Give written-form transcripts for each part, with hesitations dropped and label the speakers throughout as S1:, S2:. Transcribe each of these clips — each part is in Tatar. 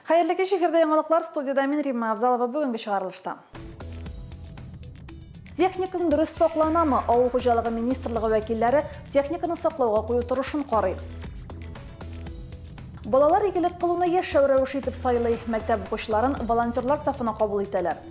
S1: Хәерле кич, эфирда яңалыклар, студиядә мин Римма Авзалова бүгенге чыгарылышта. Техникаң дөрес сакланамы? Авыл хуҗалыгы министрлыгы вәкилләре техниканы саклауга кую торышын карый. Балалар игелек кылуны яшәү рәвеше итеп сайлый. Мәктәп укучыларын волонтерлар сафына кабул итәләр.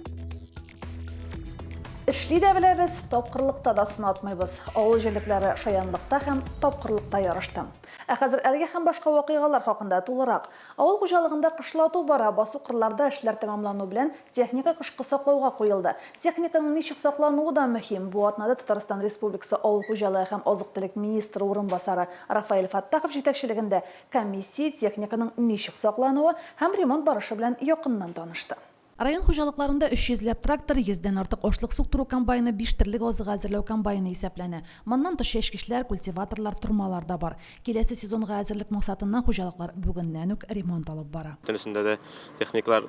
S1: Эшли дә беләбез, тапкырлыкта да сынатмыйбыз. Авыл җирлекләре шаянлыкта һәм тапкырлыкта ярышты. Ә хәзер әлеге һәм башка вакыйгалар хакында тулырак. Авыл хуҗалыгында кышлату бара, басу-кырларда эшләр тәмамлану белән техника кышкы саклауга куелды. Техниканың ничек саклануы да мөһим. Бу атнада Татарстан Республикасы Авыл хуҗалыгы һәм азык-төлек министры урынбасары Рафаэль Фәттахов җитәкчелегендә комиссия техниканың ничек саклануы һәм ремонт барышы белән якыннан танышты. Район хуҗалыкларында 300 ләп трактор, йөздән артык ашлык суктыру комбайны, биш терлек азыгы әзерләү комбайны исәпләнә. Моннан тыш чәчкечләр, культиваторлар, тормалар да бар. Киләсе сезонга әзерлек максатыннан хуҗалыклар бүгеннән үк ремонт алып бара.
S2: Бөтенесендә дә техникалар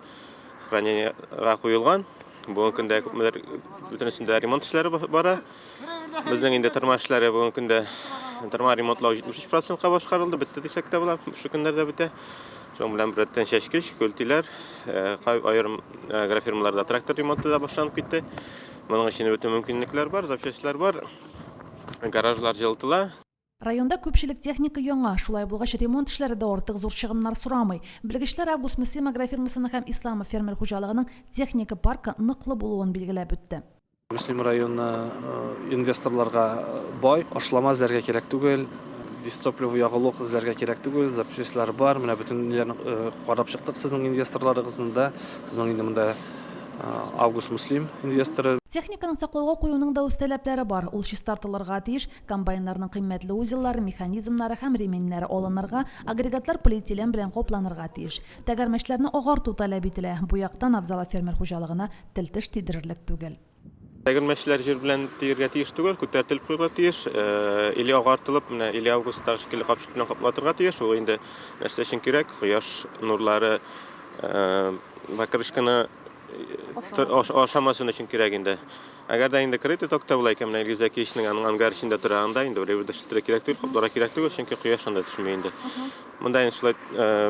S2: хранениегә куелган. Бүгенге көндә күпмедер бөтенесендә ремонт эшләре бара. Безнең инде тырма эшләре бүгенге көндә тырма ремонтлау 73 процентка башкарылды, бетте дисәк тә була, шушы көннәрдә бетә. Шуның белән беррәттән чәчкеч, көлтиләр, э, аерым э, агрофирмаларда трактор ремонты да башланып китте. Моның өчен бөтен мөмкинлекләр бар, запчастьлар бар, гаражлар җылытыла.
S1: Районда күпчелек техника яңа, шулай булгач ремонт эшләре дә артык зур чыгымнар сорамый. Белгечләр Август Мөслим агрофирмасының һәм Исламов фермер хуҗалыгының техника паркы ныклы булуын билгеләп үтте.
S3: Мөслим районы инвесторларга бай, ашлама эзләргә кирәк түгел, дизтопливо ягулык эзләргә кирәк түгел, запчастьлар бар. Менә бөтен ниләрне карап чыктык сезнең инвесторларыгызны да. Сезнең инде монда Август Мөслим инвесторы.
S1: Техниканы саклауга куюның да үз таләпләре бар. Ул чистартылырга тиеш, комбайннарның кыйммәтле узеллары, механизмнары һәм ременьнәре алынырга, агрегатлар полиэтилен белән капланырга тиеш. Тәгәрмәчләрне агарту таләп ителә. Бу яктан Авзалов фермер хуҗалыгына тел-теш тидерерлек түгел.
S2: Тәгәрмәчләр җир белән тиергә тиеш түгел, күтәртелеп куярга тиеш. Или агартылып, менә или августтагы шикелле капчык белән каплатырга тиеш. Ул инде нәрсә өчен кирәк? Кояш нурлары покрышканы ашамасын өчен кирәк инде. Әгәр дә инде крытый токта була икән, менә Илгиз Зәкиевичның аның ангар эчендә тора, анда инде берәү дә эшләтергә кирәк түгел, капларга кирәк түгел, чөнки кояш анда төшми инде. Монда инде шулай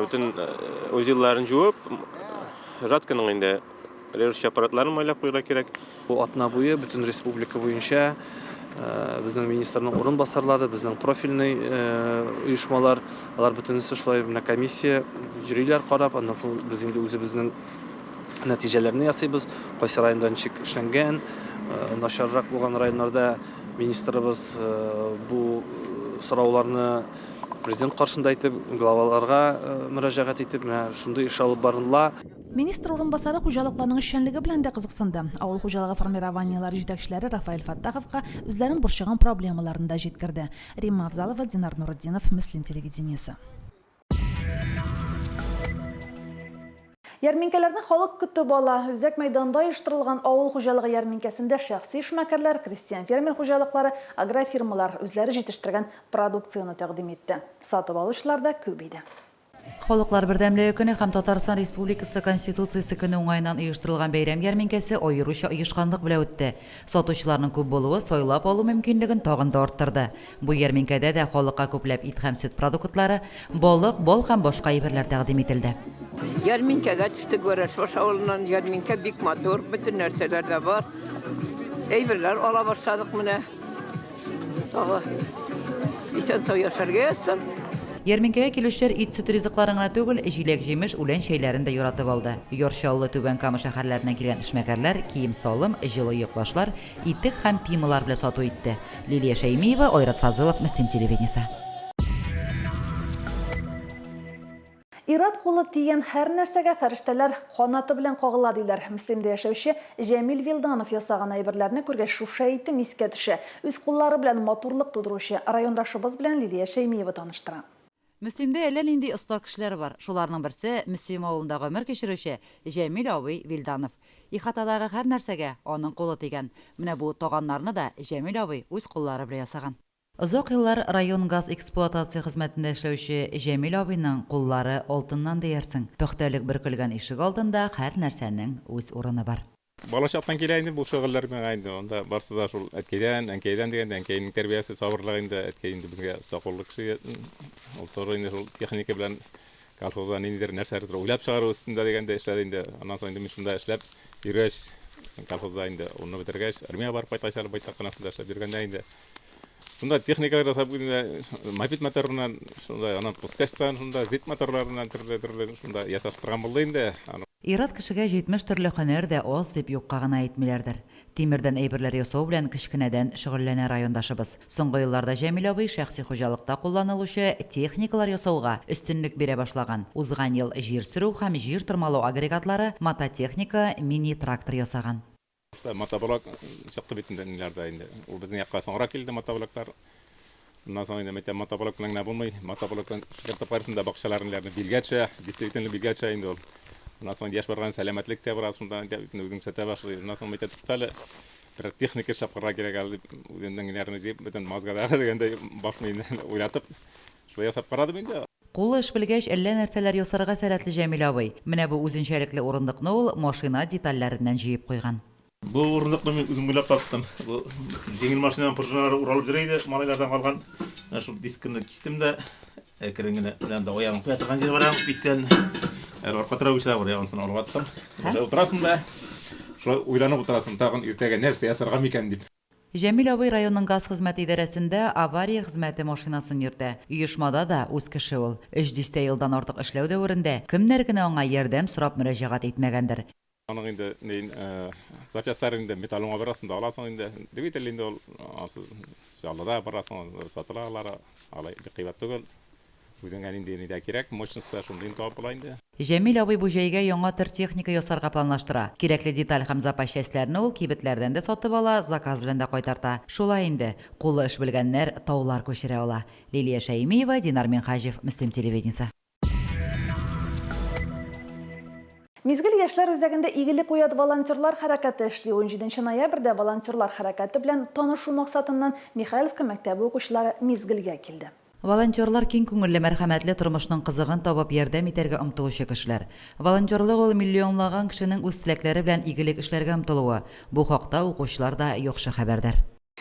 S2: бөтен узелларын жуып, жатканың инде режущий аппаратларын майлап куярга кирәк.
S3: Бу атна буе бөтен республика буенча безнең министрның урынбасарлары, безнең профильный оешмалар, алар бөтенесе шулай менә комиссия йөриләр карап, аннан соң без инде үзебезнең нәтиҗәләрне ясыйбыз, кайсы районда ничек эшләнгән, начаррак булган районнарда министрыбыз бу сорауларны президент каршында әйтеп, главаларга мөрәҗәгать итеп, менә шундый эш алып барыла.
S1: Министр урынбасары хуҗалыкларның эшчәнлеге белән дә кызыксынды. Авыл хуҗалыгы формированиеләре җитәкчеләре Рафаэль Фәттаховка үзләрен борчыган проблемаларны да җиткерде. Римма Авзалова, Динар Нуретдинов, Мөслим телевидениесе. Ярминкәләрне халык көтеп ала. Үзәк мәйданда оештырылган авыл хуҗалыгы ярминкәсендә шәхси эшмәкәрләр, крестьян-фермер хуҗалыклары, агрофирмалар үзләре җитештергән продукцияне тәкъдим итте. Сатып алучылар да күп иде.
S4: Халыклар бердәмлеге көне һәм Татарстан Республикасы Конституциясе көне уңаеннан оештырылган бәйрәм ярминкәсе аеруча оешканлык белән үтте. Сатучыларның күп булуы сайлап алу мөмкинлеген тагын да арттырды. Бу ярминкәдә дә халыкка күпләп ит һәм сөт продуктлары, балык, бал һәм башка әйберләр тәкъдим ителде.
S5: Ярминкәгә төштек Вәрәшбаш авылыннан. Ярминкә бик матур, бөтен нәрсәләр дә бар. Әйберләр ала башладык менә. Тагы исән-сау яшәргә язсын.
S4: Ярминкәгә килүчеләр ит-сөт ризыкларын гына түгел, җиләк-җимеш, үлән чәйләрен дә яратып алды. Яр Чаллы, Түбән Кама шәһәрләреннән килгән эшмәкәрләр кием-салым, җылы оекбашлар, итек һәм пималар белән сату итте. Лилия Шәймиева, Айрат Фазылов, Мөслим телевидениесе.
S1: Ир-ат кулы тигән һәр нәрсәгә фәрештәләр канаты белән кагыла, диләр. Мөслимдә яшәүче Җәмил Вилданов ясаган әйберләрне күргәч, шушы әйтем искә төшә. Үз куллары белән матурлык тудыручы райондашыбыз белән Лилия Шәймиева таныштыра.
S4: Мөслимдә әллә нинди оста кешеләр бар. Шуларның берсе, Мөслим авылында гомер кичерүче Җәмил абый Вилданов. Ихатадагы һәр нәрсәгә аның кулы тигән. Менә бу таганнарны да Җәмил абый үз куллары белән ясаган. Озак еллар район газ эксплуатация хезмәтендә эшләүче Җәмил абыйның куллары алтыннан диярсең. Пөхтәлек бөркелгән ишек алдында һәр нәрсәнең үз урыны бар.
S2: Балачактан килә инде бу шөгыльләр миңа инде. Анда барсы да шул әткәйдән, әнкәйдән дигәндә, әнкәйнең тәрбиясе, сабырлыгы инде. Әткәй инде безгә оста куллы кеше. Ул тоже инде шул техника белән.
S6: Колхозда ниндидер нәрсәләрдер уйлап чыгару өстендә дигәндә эшләде инде. Аннан соң инде мин шунда эшләп йөргәч, колхозда инде унны бетергәч, армиягә барып кайткач әле байтак кына шунда эшләп йөргәндә инде. Шунда техникалар ясап үземә мопед моторыннан, шунда аннан пускачтан, шунда зит моторларыннан төрле-төрле шунда ясаштырган булды инде.
S4: Ир-ат кешегә 70 төрле һөнәр дә аз дип юкка гына әйтмиләрдер. Тимердән әйберләр ясау белән кечкенәдән шөгыльләнә райондашыбыз. Соңгы елларда Җәмил абый шәхси хуҗалыкта кулланылучы техникалар ясауга өстенлек бирә башлаган. Узган ел җир сөрү һәм җир тырмалау агрегатлары, мототехника, мини-трактор ясаган.
S6: Башта мотоблок чыкты бит инде ниләрдә инде. Ул безнең якка соңрак килде мотоблоклар. Аннан соң инде мәйтәм мотоблок белән генә булмый. Мотоблок белән шикәртеп карыйсың да бакчалар ниләрне билгә төшә. Действительно билгә төшә инде ул. Аннан соң яшь барган сәламәтлек тә бераз шунда инде үзен күрсәтә башлый. Аннан соң мәйтәм туктале, берәр техника эшләп карарга кирәк әле дип үземнең ниләрне җыеп, бөтен мозгадагы дигәндәй баш миемне уйлатып, шулай ясап карадым инде.
S4: Кулы эш белгәч, әллә нәрсәләр ясарга сәләтле Җәмил абый. Менә бу үзенчәлекле урындыкны ул машина детальләреннән җыеп куйган.
S6: Бу урындыкны мин үзем уйлап таптым. Бу җиңел машинаның пружиналары уралып йөри иде, малайлардан калган. Менә шул дискны кистем дә, әкрен генә, менә анда аягын куя торган җире бар аның специально. Әле арка терәү эшләп бар, анысын алып аттым. Шулай утырасың да, шулай уйланып утырасың, тагын иртәгә нәрсә ясарга микән дип.
S4: Җәмил абый районның газ хезмәте идарәсендә авария хезмәте машинасын йөртә. Оешмада да үз кеше ул. Өч дистә елдан артык эшләү дәверендә кемнәр генә аңа ярдәм сорап мөрәҗәгать итмәгәндер.
S6: Аның инде ни запчастьларын инде металлоломга барасың да аласың инде. Двигатель инде ул ансыз Чаллыда барасың, сатыла алар, алай бик кыйбат түгел. Үзеңә нинди нидә кирәк, мощностьта шундыен табып була инде.
S4: Җәмил абый бу җәйгә яңа төр техника ясарга планлаштыра. Кирәкле деталь һәм запас частьләрне ул кибетләрдән дә сатып ала, заказ белән дә кайтарта. Шулай инде, кулы эш белгәннәр таулар күчерә ала. Лилия Шәймиева, Динар Минһаҗев, Мөслим телевидениесе.
S1: Мизгел яшьләр үзәгендә Игелек уят волонтерлар хәрәкәте эшли. Унҗиденче ноябрьдә волонтерлар хәрәкәте белән танышу максатыннан Михайловка мәктәбе укучылары Мизгелгә килде.
S4: Волонтерлар киң күңелле, мәрхәмәтле, тормышның кызыгын табып, ярдәм итәргә омтылучы кешеләр. Волонтерлык ул, миллионлаган кешенең үз теләкләре белән игелек эшләргә омтылуы. Бу хакта укучылар да яхшы хәбәрдар.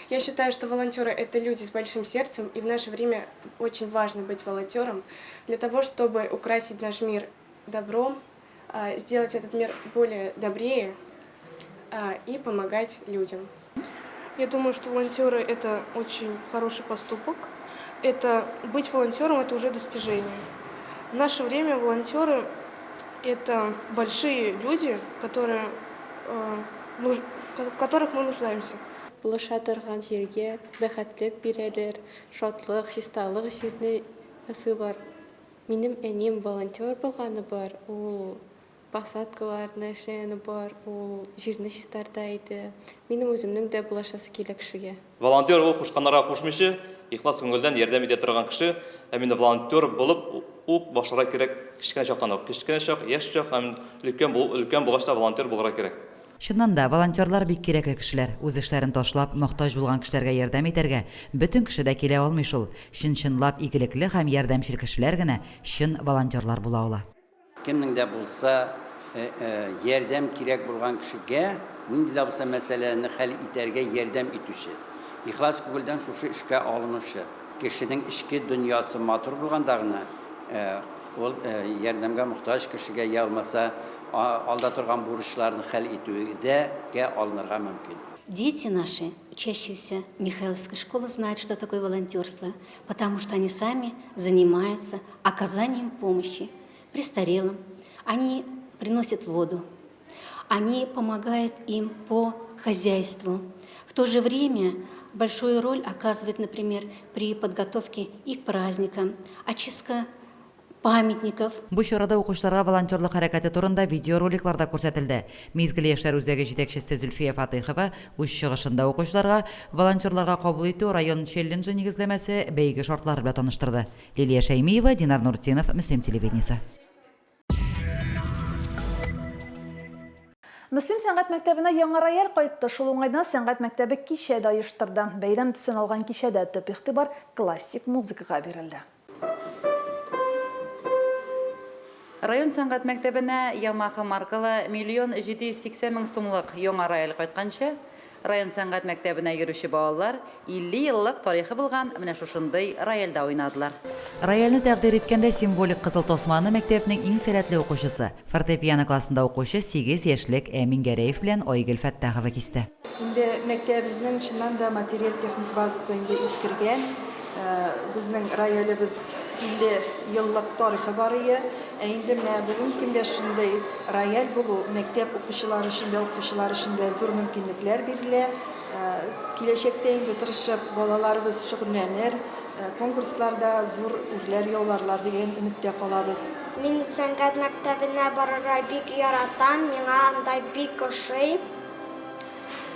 S7: Я считаю, что волонтеры это люди с большим сердцем, и в наше время очень важно быть волонтером для того, чтобы украсить наш мир добром, сделать этот мир более добрее и помогать людям.
S8: Я думаю, что волонтеры – это очень хороший поступок. Это быть волонтером – это уже достижение. В наше время волонтеры – это большие люди, которые, э, в которых мы нуждаемся.
S9: Булыша торган җиргә бәхетлек бирәләр, шатлык, чисталык җирне ясыйлар. Минем әнием волонтер булганы бар, ул Посадкаларны эшләгәне бар, ул җирне чистарта иде. Минем үземнең дә булашасы килә кешегә.
S10: Волонтер ул кушканнарга кушмыйча, ихлас күңелдән ярдәм итә торган кеше. Ә менә волонтер булып ук башларга кирәк кечкенә чактан ук. Кечкенә чак, яшь чак һәм өлкән булып, өлкән булгач та волонтер булырга кирәк.
S4: Чыннан да, волонтерлар бик кирәкле кешеләр. Үз эшләрен ташлап, мохтаҗ булган кешеләргә ярдәм итәргә бөтен кеше дә килә алмый шул. Чын-чынлап игелекле һәм ярдәмчел кешеләр генә чын волонтерлар була ала.
S11: Кемнең дә булса ярдәм кирәк булган кешегә нинди дә булса мәсьәләне хәл итәргә ярдәм итүче, ихлас күңелдән шушы эшкә алынучы кешенең эчке дөньясы матур булганда гына ул ярдәмгә мохтаҗ кешегә я булмаса алда торган бурычларны хәл итүдә гә алынырга мөмкин.
S12: Дети наши, учащиеся Михайловской школы, знают, что такое волонтерство, потому что они сами занимаются оказанием помощи престарелым, они приносят воду, они помогают им по хозяйству. В то же время большую роль оказывает, например, при подготовке и к праздникам, очистка памятников.
S4: Бу чарада укучыларга волонтерлык хәрәкәте турында видеороликлар да күрсәтелде. Мизгел яшьләр үзәге җитәкчесе Зөлфия Фатыйхова үз чыгышында укучыларга волонтерларга кабул итү район челленджы нигезләмәсе, бәйге шартлары белән таныштырды. Лилия Шәймиева, Динар Нуртдинов, Мөслим телевидениесе.
S1: Мөслим сәнгать мәктәбенә яңа рояль кайтты. Шул уңайдан сәнгать мәктәбе кичә дә оештырды. Бәйрәм төсен алган кичәдә төп игътибар классик музыкага бирелде.
S4: Район сәнгать мәктәбенә Ямаха маркалы 1 780 000 сумлык яңа рояль кайтканчы, Район сәнгать мәктәбенә йөрүче балалар 50 еллык тарихы булган менә шушындый рояльдә уйнадылар. Рояльне тәкъдир иткәндә символик кызыл тасманы мәктәпнең иң сәләтле укучысы, фортепиано классында укучы сигез яшьлек Әмин Гәрәев белән Айгөл Фәттахова кисте.
S13: Инде мәктәбебезнең чыннан да материаль-техник базасы инде искергән. Безнең роялебез 50 еллык тарихы бар ие. Ә инде менә бүгенге көндә шундый рояль булу мәктәп укучылары өчен дә, укытучылар өчен дә зур мөмкинлекләр бирелә. Киләчәктә инде тырышып балаларыбыз шөгыльләнер, конкурсларда зур үрләр яуларлар дигән өметтә калабыз.
S14: Мин сәнгать мәктәбенә барырга бик яратам, миңа анда бик ошый.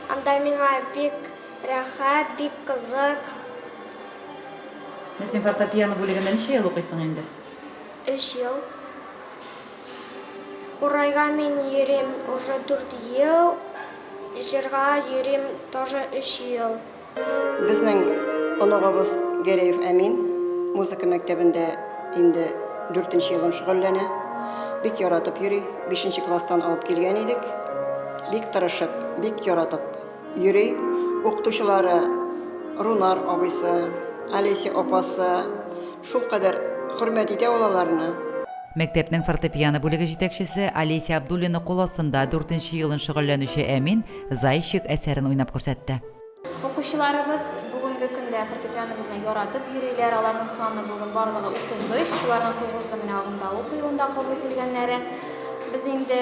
S14: Анда миңа бик рәхәт, бик кызык.
S4: Менә син фортепиано бүлегендә ничә ел укыйсың инде?
S14: Өч ел. Курайга мин йөрим уже дүрт ел, җырга йөрим тоже өч ел.
S15: Безнең оныгыбыз Гәрәев Әмин музыка мәктәбендә инде дүртенче елын шөгыльләнә. Бик яратып йөри. Бишенче класстан алып килгән идек. Бик тырышып, бик яратып Йөри, укытучылары Рунар абыйсы, Олеся апасы шулкадәр хөрмәт итә ул аларны.
S4: Мәктәпнең фортепиано бүлеге җитәкчесе Олеся Абдуллина кул астында дүртенче елын шөгыльләнүче Әмин Зайчик әсәрен уйнап күрсәтте.
S16: Укучыларыбыз бүгенге көндә фортепиано бүлегенә яратып йөриләр. Аларның саны бүген барлыгы 33, шуларның тугызы менә агымдагы уку елында кабул ителгәннәре. Без инде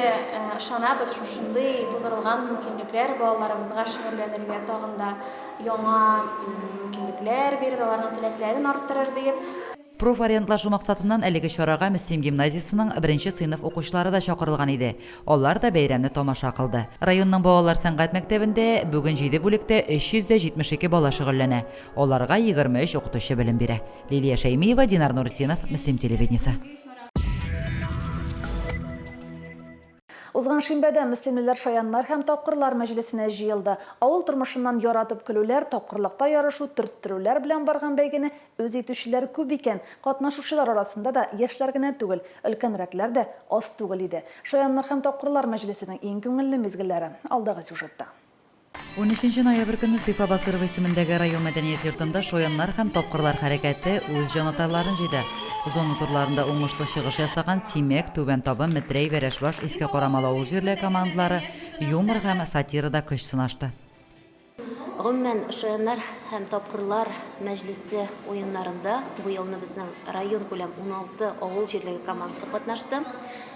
S16: ышанабыз, шушындый тудырылган мөмкинлекләр балаларыбызга шөгыльләнергә тагын да яңа мөмкинлекләр бирер, аларның теләкләрен арттырыр диеп.
S4: Профориентлашу максатыннан әлеге чарага Мөслим гимназиясенең беренче сыйныф укучылары да чакырылган иде. Алар да бәйрәмне тамаша кылды. Районның балалар сәнгать мәктәбендә бүген җиде бүлектә 372 бала шөгыльләнә. Аларга 23 укытучы белем бирә. Лилия Шәймиева, Динар Нуретдинов, Мөслим телевидениесе.
S1: Узган шимбәдә мөслимлеләр шаяннар һәм тапкырлар мәҗлесенә җыелды. Авыл тормышыннан яратып көлүләр, тапкырлыкта ярышу, төрттерүләр белән барган бәйгене үз итүчеләр күп икән. Катнашучылар арасында да яшьләр генә түгел, өлкәнрәкләр дә аз түгел иде. Шаяннар һәм тапкырлар мәҗлесенең иң күңелле мизгелләре, алдагы сюжетта.
S4: Унөченче ноябрь көнне Зифа Басырова исемендәге район мәдәният йортында Шаяннар һәм тапкырлар хәрәкәте үз җанатарларын җыйды. Зона турларында уңышлы чыгыш ясаган Симәк, Түбән Табын, Метрәй, Вәрәшбаш, Иске Карамалы авыл җирлеге командалары юмор һәм сатирада көч сынашты.
S17: Гомумән, Шаяннар һәм тапкырлар мәҗлесе уеннарында бу елны безнең районкүләм 16 авыл җирлеге командасы катнашты.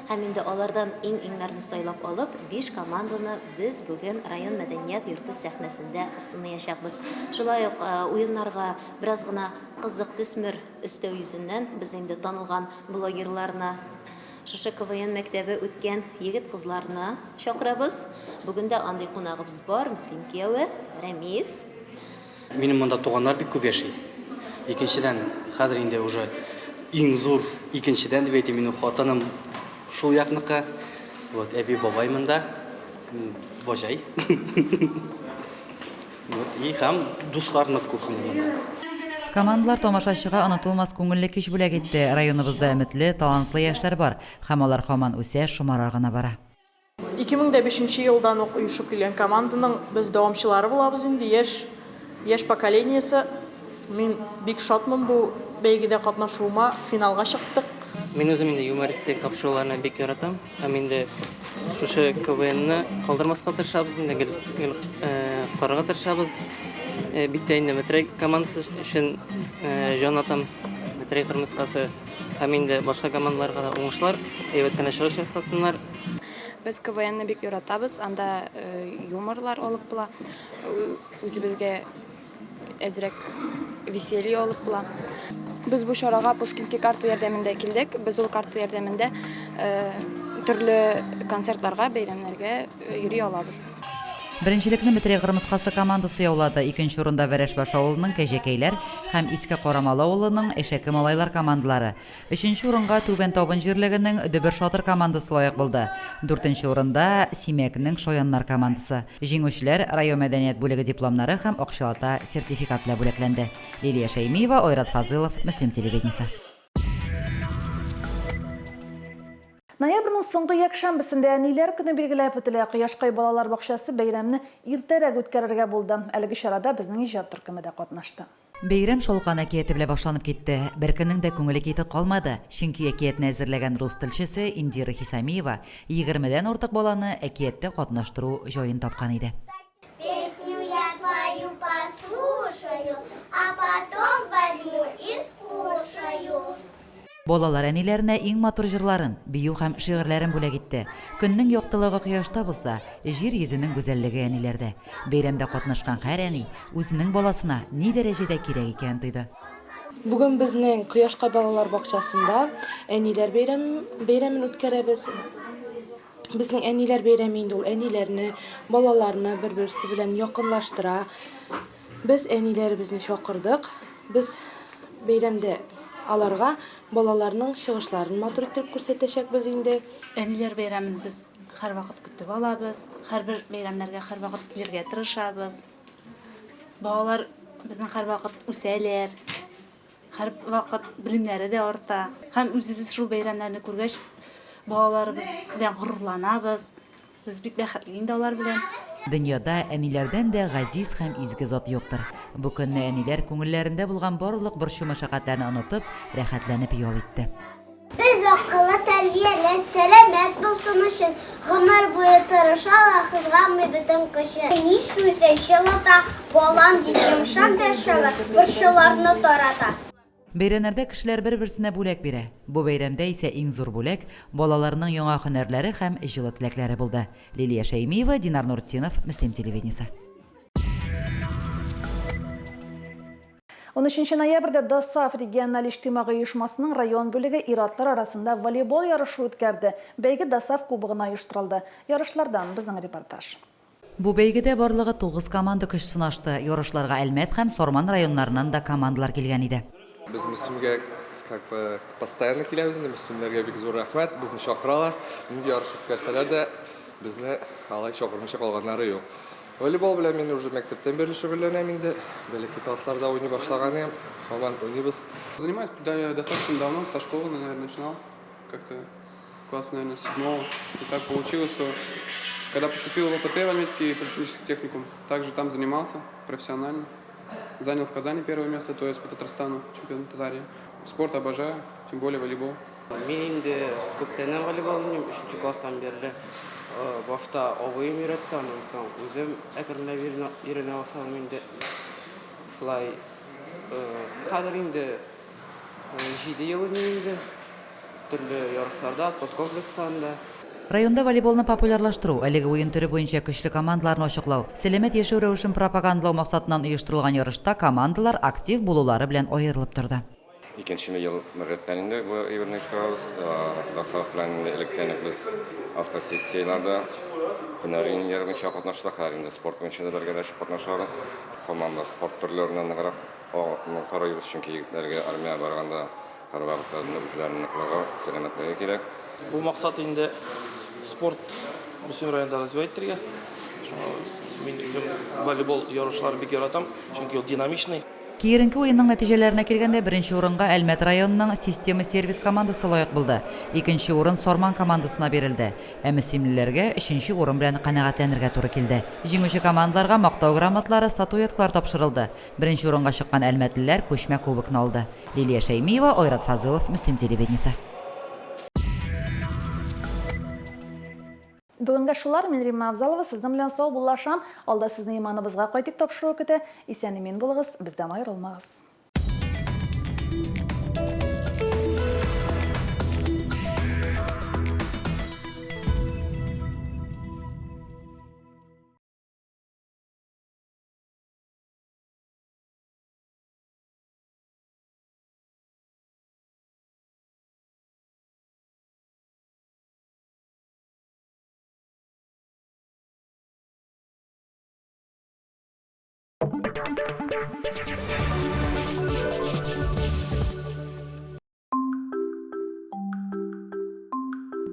S17: Һәм инде алардан иң-иңнәрне сайлап алып, биш команданы без бүген район мәдәният йорты сәхнәсендә сыныячакбыз. Шулай ук уеннарга бераз гына кызык төсмер өстәү йөзеннән без инде танылган блогерларны, шушы КВН мәктәбе үткән егет-кызларны чакырабыз. Бүген дә андый кунагыбыз бар, Мөслим кияве Рәмис.
S3: Минем монда туганнар бик күп яши. Икенчедән, хәзер инде уже иң зур икенчедән дип әйтим, минем хатыным шул якныкы. Вот, әби бабай монда, баҗай. Вот, и һәм дуслар нык күп минем монда.
S4: Командалар тамашачыга онытылмас күңелле кич бүләк итте. Районыбызда өметле, талантлы яшьләр бар һәм алар һаман үсә, шомара гына бара.
S18: 2005 нче елдан ук оешып килгән команданың без дәвамчылары булабыз инде, яшь, яшь поколениесе. Мин бик шатмын бу бәйгедә катнашуыма, финалга чыктык.
S19: Мин үзем инде юмористик тапшыруларны бик яратам һәм инде шушы КВНны калдырмаска тырышабыз инде, гел, гел карарга тырышабыз. Бик тә инде Метрәй командасы өчен җан атам, Метрәй кырмыскасы һәм инде башка командаларга да уңышлар, әйбәт кенә чыгыш ясасыннар.
S20: Без КВНны бик яратабыз, анда юморлар алып була, үзебезгә әзрәк веселье алып була. Без бу чарага Пушкинский карта ярдәмендә килдек. Без ул карта ярдәмендә төрле концертларга, бәйрәмнәргә йөри алабыз.
S4: Беренчелекне Метрәй кырмыскасы командасы яулады, икенче урында Вәрәшбаш авылының Кәҗәкәйләр һәм Иске Карамалы авылының Әшәке малайлар командалары. Өченче урынга Түбән Табын җирлегенең Дөбер-Шатыр командасы лаек булды. Дүртенче урында, Симәкнең Шаяннар командасы. Җиңүчеләр район мәдәният бүлеге дипломнары һәм акчалата сертификат белән бүләкләнде. Лилия Шәймиева, Айрат Фазылов, Мөслим телевидениесе.
S1: Ноябрьнең соңгы якшәмбесендә Әниләр көне билгеләп үтелә. Кояшкай балалар бакчасы бәйрәмне иртәрәк үткәрергә булды. Әлеге чарада безнең иҗат төркеме дә катнашты.
S4: Бәйрәм Шалкан әкияте белән башланып китте. Беркемнең дә күңеле китек калмады, чөнки әкиятне әзерләгән рус телчесе Индира Хисамиева егермедән артык баланы әкияттә катнаштыру җаен тапкан иде.
S14: Песню я твою послушаю, а потом возьму и скушаю.
S4: Балалар әниләренә иң матур җырларын, бию һәм шигырьләрен бүләк итте. Көннең яктылыгы кояшта булса, җир йөзенең гүзәллеге әниләрдә. Бәйрәмдә катнашкан һәр әни үзенең баласына ни дәрәҗәдә кирәк икәнен тойды.
S21: Бүген безнең Кояшкай балалар бакчасында Әниләр бәйрәм бәйрәмен үткәрәбез. Безнең әниләр бәйрәме инде ул әниләрне, балаларны бер-берсе белән якынлаштыра. Без әниләребезне чакырдык. Без бәйрәмдә аларга балаларның чыгышларын матур иттереп күрсәтәчәкбез инде.
S22: Әниләр бәйрәмен без һәрвакыт көтеп алабыз. Һәрбер бәйрәмнәргә һәрвакыт килергә тырышабыз. Балалар безнең һәрвакыт үсәләр. Һәрвакыт белемнәре дә арта. Һәм үзебез шул бәйрәмнәрне күргәч, балаларыбыз белән горурланабыз. Без бик бәхетле инде алар белән.
S4: Дөньяда әниләрдән дә газиз һәм изге зат юктыр. Бу көнне әниләр күңелләрендә булган барлык борчу-мәшәкатьләрне онытып, рәхәтләнеп ял итте.
S14: Без акыллы, тәрбияле, сәламәт булсын өчен гомер буе тырыша ла, кызганмый бөтен көчен. Әни сүзе җылыта, балам дип йомшак дәшәләр, борчуларны тарата.
S4: Бәйрәмнәрдә кешеләр бер-берсенә бүләк бирә. Бу бәйрәмдә исә иң зур бүләк, балаларның яңа һөнәрләре һәм җылы теләкләре булды. Лилия Шәймиева, Динар Нуртдинов, Мөслим телевидениесе.
S1: Унөченче ноябрьдә ДОСААФ региональ иҗтимагый оешмасының район бүлеге ир-атлар арасында волейбол ярышы үткәрде. Бәйге ДОСААФ кубогына оештырылды. Ярышлардан, безнең репортаж.
S4: Бу бәйгедә барлыгы тугыз команда көч сынашты. Ярышларга Әлмәт һәм Сарман районнарыннан да командалар килгән иде.
S23: Без Мөслимгә как бы постоянно киләбез инде, Мөслимнәргә бик зур рәхмәт, безне чакыралар. Нинди ярыш үткәрсәләр дә, безне алай чакырмыйча калганнары юк. Волейбол белән мин уже мәктәптән бирле шөгыльләнәм инде. Бәләкәй классларда уйный башлаган идем. Һаман уйныйбыз.
S24: Занимаюсь достаточно давно, со школы, наверное, начинал. Как-то класс, наверное, седьмого. И так получилось, что когда поступил в АПТ в Альметьевский политехнический техникум, также там занимался профессионально. Занял в Казани первое место, то есть по Татарстану, чемпион Татарии. Спорт обожаю, тем более волейбол.
S25: Мин инде күптәннән волейбол уйныйм, өченче класстан бирле. Башта абыем өйрәтте, аннан соң үзем әкренләп өйрәнә башладым инде. Шулай хәзер инде җиде ел уйныйм инде. Төрле ярышларда, спорт комплексларында.
S4: Районда волейболны популярлаштыру, әлеге уен төре буенча көчле командаларны ачыклау, сәламәт яшәү рәвешен пропагандалау максатыннан оештырылган ярышта командалар актив булулары белән аерылып торды.
S26: Икенче ел рәттән инде бу әйберне оештырабыз. Досааф белән инде электән үк без автосессияләрдә һөнәри ниләр буенча катнаштык, хәзер инде спорт буенча да бергәләшеп катнашабыз. Һаман да спорт төрләренә ныграк карыйбыз, чөнки егетләргә армиягә барганда һәрвакытта үзләренең ныклыгы, сәламәтлеге кирәк.
S27: Бу максат инде спорт Мөслим районында развивать итәргә. Шуңа мин үзем волейбол ярышларын бик яратам, чөнки ул динамичный.
S4: Киеренке уенның нәтиҗәләренә килгәндә, беренче урынга Әлмәт районының Система сервис командасы лаек булды. Икенче урын Сарман командасына бирелде. Ә мөслимлеләргә өченче урын белән канәгатьләнергә туры килде. Җиңүче командаларга Мактау грамоталары, статуэткалар тапшырылды. Беренче урынга чыккан әлмәтлеләр күчмә кубокны алды. Лилия Шәймиева, Айрат Фазылов, Мөслим телевидениесе.
S1: Бүгенгә шулар, мин Римма Авзалова сезнең белән саубуллашам. Алда сезне Иманыбызга кайтыйк тапшыруы көтә. Исән-имин булыгыз, бездән аерылмагыз.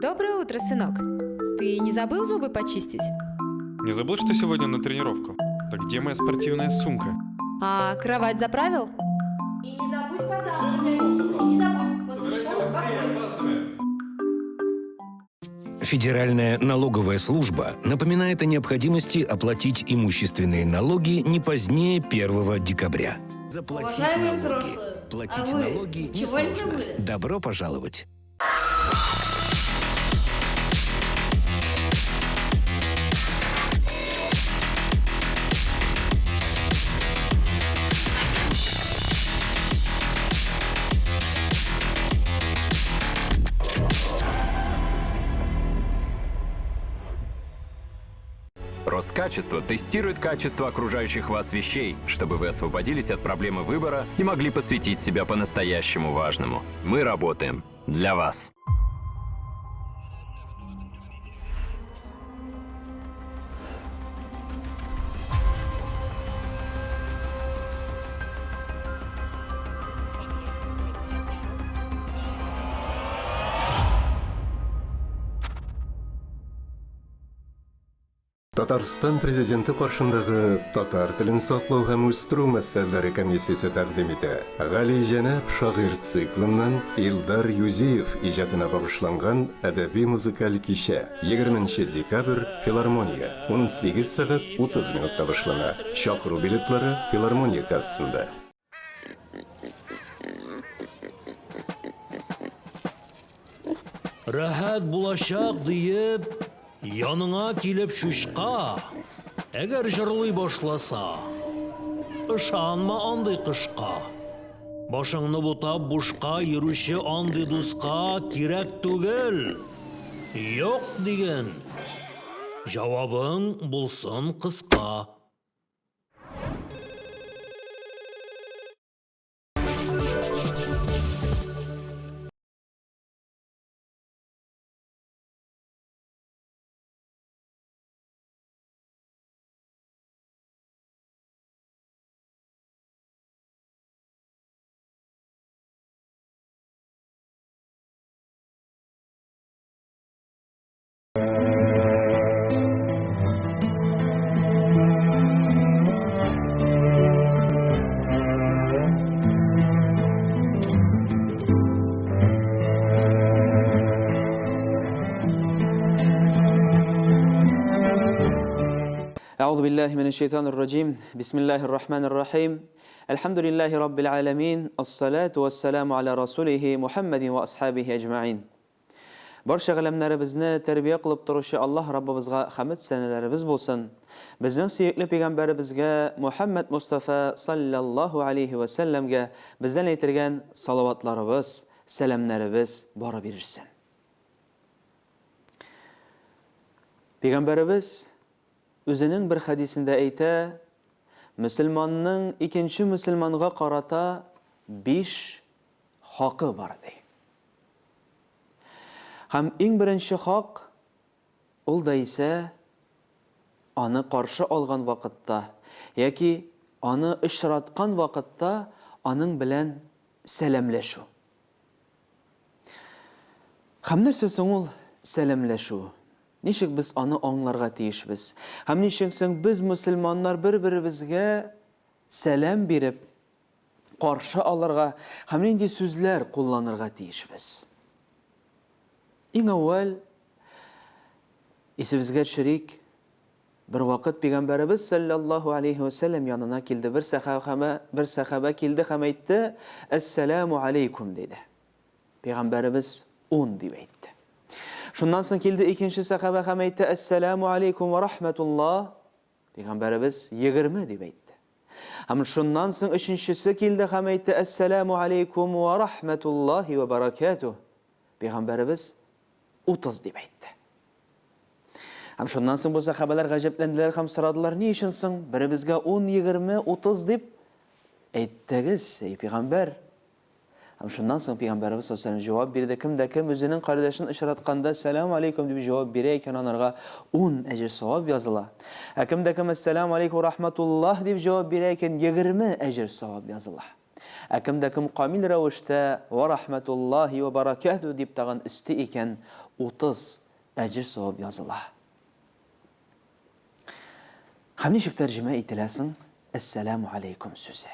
S28: Доброе утро, сынок. Ты не забыл зубы почистить?
S29: Не забыл, что сегодня на тренировку? Так где моя спортивная сумка?
S28: А кровать заправил?
S16: И не забудь позавтракать. И не забудь, после школы в
S2: Федеральная налоговая служба напоминает о необходимости оплатить имущественные налоги не позднее 1 декабря. Заплатить
S5: Уважаемые
S2: налоги.
S5: взрослые,
S2: Платить
S5: а вы
S2: налоги
S5: чего не
S2: несложно.
S5: забыли?
S2: Добро пожаловать!
S6: Роскачество тестирует качество окружающих вас вещей, чтобы вы освободились от проблемы выбора и могли посвятить себя по-настоящему важному. Мы работаем для вас.
S7: Татарстан Президенты каршындагы татар телен саклау һәм үстерү мәсьәләләре комиссиясе тәкъдим итә. Галиҗәнәп шагыйрь циклыннан Илдар Юзиев иҗатына багышланган әдәби музыкаль кичә 20 декабрь Филармония 18 сәгать 30 минутта башлана. Чакыру билетлары Филармония кассасында.
S8: Рәхәт булачак диеп, яныңа килеп чучка, әгәр җырлый башласа, ышанма андый кышка. Башыңны бутап бушка йөрүче андый дуска кирәк түгел. Юк диген. Җавабың булсын кыска.
S9: أعوذ بالله من الشيطان الرجيم بسم الله الرحمن الرحيم الحمد لله رب العالمين الصلاة والسلام على رسوله محمد وأصحابه أجمعين Барча галәмнәребезне тәрбия кылып торучы Аллаһ Раббыбызга хәмед сәнәләребез булсын. Безнең сөекле пәйгамбәребезгә Мухәммәд Мостафа салләллаһу алейһи вә сәлләмгә бездән әйтелгән салаватларыбыз, сәламнәребез барып ирешсен. Пәйгамбәребез үзенең бер хәдисендә әйтә, мөселманның икенче мөселманга карата биш хакы бар, ди. Һәм иң беренче хак, ул да исә аны каршы алган вакытта яки аны очраткан вакытта аның белән сәламләшү. Һәм нәрсә соң ул сәламләшү? Ничек без аны аңларга тиешбез? Һәм ничек соң без мөселманнар бер-беребезгә сәлам биреп, каршы алырга һәм нинди сүзләр кулланырга тиешбез? Иң әүвәл исебезгә төшерик, бервакыт пәйгамбәребез саллаллаһу алейхи ва сәлләм янына килде бер сәхабә, бер сәхабә килде һәм әйтте, Әссәламу алейкум диде. Пәйгамбәребез ун дип әйтте. Шуннан соң килде икенче сәхабә һәм әйтте, Әссәламу алейкум ва рахматуллаһ. Пәйгамбәребез 20 дип әйтте. Һәм шуннан соң өченчесе килде һәм әйтте, Әссәләмү алейкум вә рахмәтуллаһи вә бәрәкәтүһ. Пәйгамбәребез 30 дип әйтте. Һәм шуннан соң бу сәхабәләр гаҗәпләнделәр һәм сорадылар, ни өчен соң беребезгә 10, 20, 30 дип әйттегез, эй пәйгамбәр? Һәм шуннан соң Пәйгамбәребез саллаллаһу алейһи ва сәлләм җавап бирде, кем дә кем үзенең кардәшен очратканда сәлам алейкум дип җавап бирә икән, анарга ун әҗер-савап языла. Ә кем дә кем әссәламу алейкум ва рахматуллаһ дип җавап бирә икән, 20 әҗер-савап языла. Ә кем дә кем камил рәвештә ва рахматуллаһи ва баракату дип тагын өсти икән, 30 әҗер-савап языла. Һәм ничек тәрҗемә ителә соң әссәламу алейкум сүзе?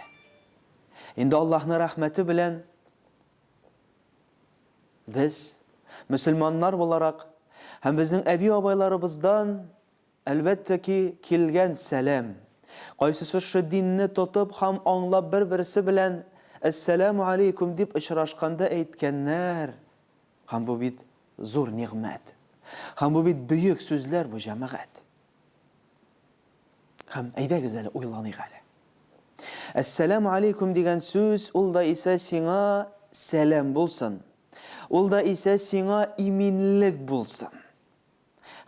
S9: Инде Аллаһның рәхмәте белән без, мөселманнар буларак, Һәм безнең әби-абайларыбыздан, әлбәттә ки, килгән сәлам. Кайсысы шушы динне тотып һәм аңлап бер-берсе белән Әссәламү алейкүм дип очрашканда әйткәннәр. Һәм бу бит зур нигъмәт. Һәм бу бит бөек сүзләр бу, җәмәгать. Һәм әйдәгез әле уйланыйк әле. Әссәламү алейкүм дигән сүз ул да исә сиңа сәлам булсын. Ул да исә сиңа иминлек булсын.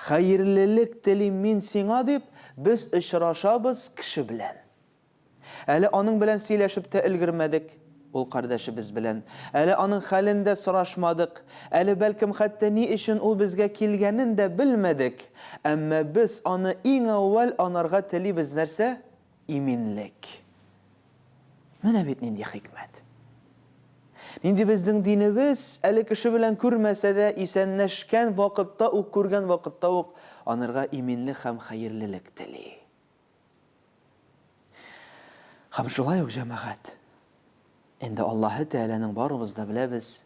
S9: Хәерлелек телим мин сиңа, дип, без очрашабыз кеше белән. Әле аның белән сөйләшеп тә өлгермәдек, ул кардәшебез белән. Әле аның хәлен дә сорашмадык. Әле, бәлкем, хәтта ни өчен ул безгә килгәнен дә белмәдек. Әмма без аны иң әүвәл анарга телибез нәрсә? Иминлек. Менә бит нинди хикмәт. Нинди безнең динебез, әле кеше белән күрмәсә дә, исәнләшкән вакытта ук, күргән вакытта ук анырга иминлек һәм хәерлелек тели. Һәм шулай ук, җәмәгать, инде Аллаһы Тәгаләнең барыбыз да беләбез,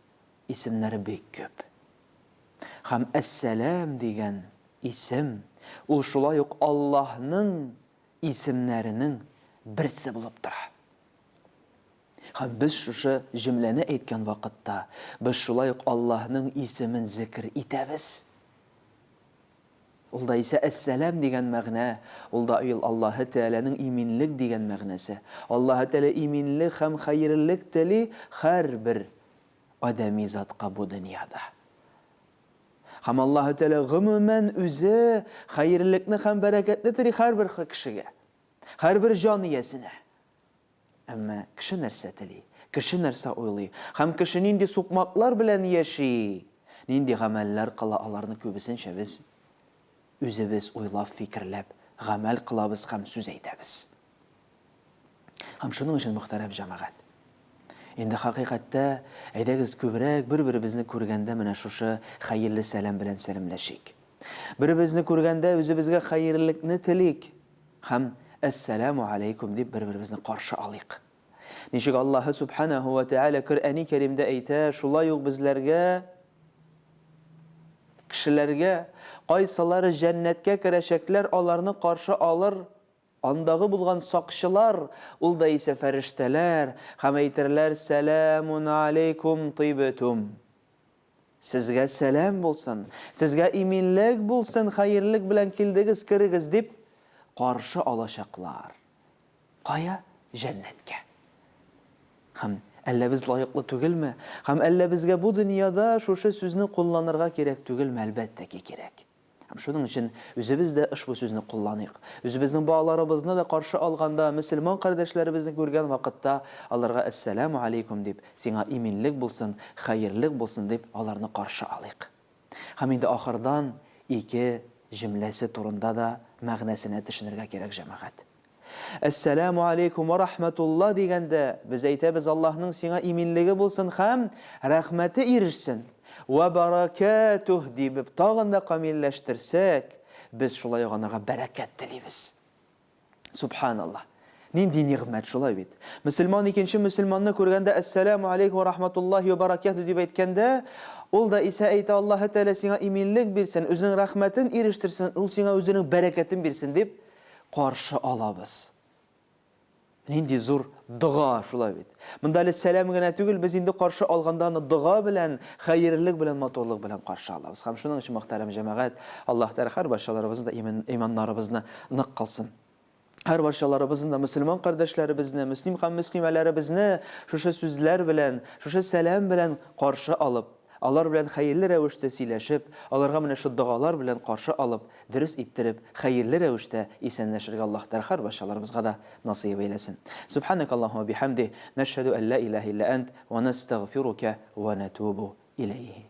S9: исемнәре бик күп. Һәм Әс-Сәлам дигән исем, ул шулай ук Аллаһның исемнәренең берсе булып тора. Һәм без шушы җөмләне әйткән вакытта, без шулай ук Аллаһның исемен зекер итәбез. Ул да исә Әс-Сәлам дигән мәгънә, ул да ил Аллаһы Тәгаләнең иминлек дигән мәгънәсе. Аллаһы Тәгалә иминлек һәм хәерлелек тели һәрбер адәми затка бу дөньяда. Һәм Аллаһы Тәгалә гомумән үзе хәерлелекне һәм бәрәкәтне тели һәрбер кешегә, һәрбер җан иясенә. Әмма кеше нәрсә тели, кеше нәрсә уйлый һәм кеше нинди сукмаклар белән яши, нинди гамәлләр кыла, аларны күбесенчә без үзебез уйлап, фикерләп гамәл кылабыз һәм сүз әйтәбез. Һәм шуның өчен, мөхтәрәм җәмәгать, инде хакыйкатьтә, әйдәгез күбрәк бер-беребезне күргәндә менә шушы хәерле сәлам белән сәламләшик. Беребезне күргәндә үзебезгә хәерлелекне телик һәм Әссәламү аләйкүм дип бер-беребезне каршы алыйк. Ничек Аллаһы Сүбхәнәһү вә Тәгалә Коръәни Кәримдә әйтә, шулай ук безләргә, кешеләргә, кайсылары җәннәткә керәчәкләр, аларны каршы алыр Андагы булган сакчылар, ул да исә фәрештәләр, һәм әйтерләр, Сәләмун алейкум тибтум. Сезгә сәлам булсын, сезгә иминлек булсын, хәерлек белән килдегез, керегез, дип каршы алачаклар. Кая? Җәннәткә. Һәм әллә без лаеклы түгелме? Һәм әллә безгә бу дөньяда шушы сүзне кулланырга кирәк түгелме? Әлбәттә ки, кирәк. Һәм шуның өчен үзебез дә ошбу сүзне кулланыйк. Үзебезнең балаларыбызны да каршы алганда, мөселман кардәшләребезне күргән вакытта аларга Әссәламү алейкум дип, сиңа иминлек булсын, хәерлек булсын дип аларны каршы алыйк. Һәм инде ахырдан ике җөмләсе турында да мәгънәсенә төшенергә кирәк, җәмәгать. Әссәләмү алейкум вә рахмәтулла дигәндә, без әйтәбез, Аллаһның сиңа иминлеге булсын һәм рәхмәте ирешсен. Вә бәрәкәтүһ дип тагын да камилләштерсәк, без шулай ук анарга бәрәкәт телибез. Субханаллаһ. Нинди нигъмәт, шулай бит? Мөселман икенче мөселманны күргәндә Әссәләмү алейкум вә рахмәтуллаһи вә бәрәкәтүһ дип әйткәндә, ул да исә әйтә, Аллаһы Тәгалә сиңа иминлек бирсен, үзенең рәхмәтен ирештерсен, ул сиңа үзенең бәрәкәтен бирсен дип, каршы алабыз. Нинди зур дога, шулай бит. Монда әле сәлам генә түгел, без инде каршы алганда аны дога белән, хәерлелек белән, матурлык белән каршы алабыз. Һәм шуның өчен, мөхтәрәм җәмәгать, Аллаһ Тәгалә һәрбарчаларыбызны да иманнарыбызны нык кылсын. Һәрбарчаларыбызны да мөселман кардәшләребезне, мөслим һәм мөслимәләребезне шушы сүзләр белән, шушы сәлам белән каршы алып, алар белән хәерле рәвештә сөйләшеп, аларга менә шул догалар белән каршы алып, Дөрес иттереп, хәерле рәвештә исәнләшергә Аллаһ Тәгалә һәрбарчаларыбызга да насыйп әйләсен. Сүбхәнәкәллаһуммә бихәмдиһ, нәшһәдү ән лә иләһә илля әнт, вә нәстәгъфирука вә нәтүбү иләйһи.